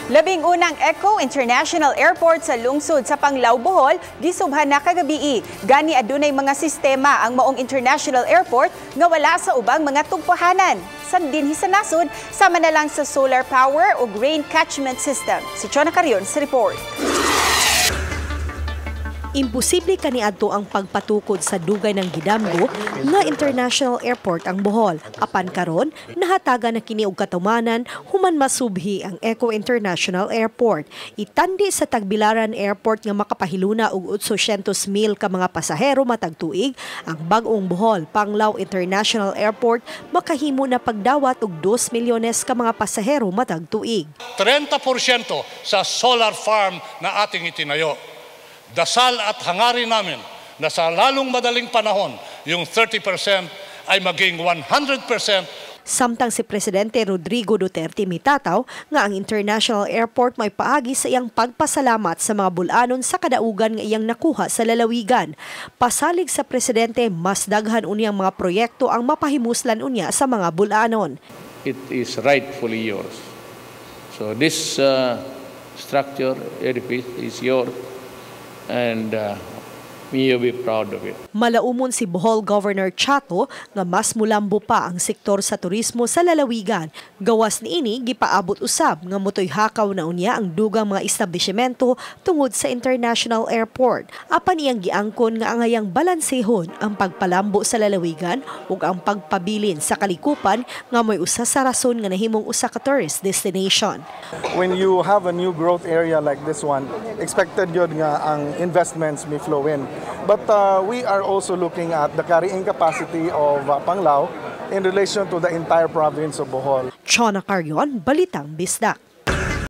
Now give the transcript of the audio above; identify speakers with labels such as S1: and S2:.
S1: Labing unang Eco International Airport sa lungsod sa Panglao, Bohol, gisubhan na kagabii. Gani adunay mga sistema ang maong international airport nga wala sa ubang mga tugpuhanan. San dinhi sa nasod, sama na lang sa solar power ug rain catchment system. Si Chona Carion sa report.
S2: Imposible kaniadto ang pagpatukod sa dugay ng gidamgo nga international airport ang Bohol. Apan karon, nahatagan na kini og katumanan human masubhi ang Eco International Airport. Itandi sa Tagbilaran Airport nga makapahiluna og 800 mil ka mga pasahero matag tuig, ang bag-ong Bohol Panglao International Airport makahimo na pagdawat og 2 milyones ka mga pasahero matag tuig.
S3: 30% sa solar farm na ating itinayo. Dasal at hangarin namin na sa lalong madaling panahon, yung 30% ay maging 100%.
S2: Samtang si Presidente Rodrigo Duterte mitataw nga ang International Airport may paagi sa iyang pagpasalamat sa mga bulanon sa kadaugan nga iyang nakuha sa lalawigan. Pasalig sa presidente, mas daghan unyang mga proyekto ang mapahimuslan unya sa mga bulanon.
S4: It is rightfully yours. So this structure, edifice is yours and you be proud of it.
S2: Malaumon si Bohol Governor Chatto nga mas mulambo pa ang sektor sa turismo sa lalawigan. Gawas niini, gipaabot usab nga motoy hakaw na unya ang dugang mga establishmento tungod sa international airport. Apan iyang giangkon nga angayang balansehon ang pagpalambo sa lalawigan ug ang pagpabilin sa kalikupan nga mo'y usa sa rason nga nahimong usa ka tourist destination.
S5: When you have a new growth area like this one, expected yun nga ang investments may flow in. But we are also looking at the carrying capacity of Panglao in relation to the entire province of Bohol.
S2: Chona Carion, Balitang Bisdak.